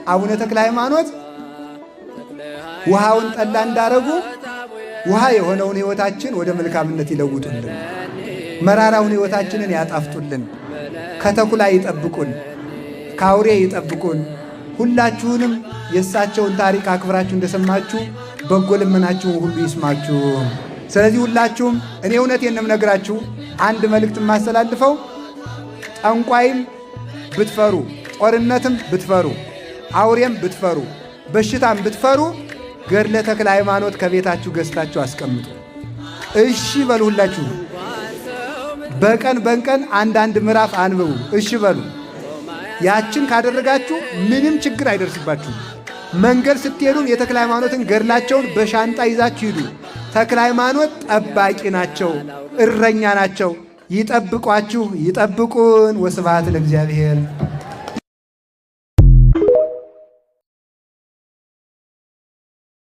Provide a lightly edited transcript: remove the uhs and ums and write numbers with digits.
አቡነ ተክለ ሃይማኖት ውሃውን ጠላ እንዳረጉ ውሃ የሆነውን ሕይወታችን ወደ መልካምነት ይለውጡልን፣ መራራውን ሕይወታችንን ያጣፍጡልን፣ ከተኩላ ይጠብቁን፣ ከአውሬ ይጠብቁን። ሁላችሁንም የእሳቸውን ታሪክ አክብራችሁ እንደሰማችሁ በጎ ልመናችሁን ሁሉ ይስማችሁ። ስለዚህ ሁላችሁም እኔ እውነቴን ነው የምነግራችሁ፣ አንድ መልእክት የማስተላልፈው ጠንቋይም ብትፈሩ፣ ጦርነትም ብትፈሩ፣ አውሬም ብትፈሩ፣ በሽታም ብትፈሩ ገድለ ተክለ ሃይማኖት ከቤታችሁ ገዝታችሁ አስቀምጡ። እሺ በሉ። ሁላችሁ በቀን በቀን አንዳንድ ምዕራፍ አንብቡ። እሺ በሉ። ያችን ካደረጋችሁ ምንም ችግር አይደርስባችሁም። መንገድ ስትሄዱም የተክለ ሃይማኖትን ገድላቸውን በሻንጣ ይዛችሁ ሂዱ። ተክለ ሃይማኖት ጠባቂ ናቸው፣ እረኛ ናቸው። ይጠብቋችሁ፣ ይጠብቁን። ወስብሐት ለእግዚአብሔር።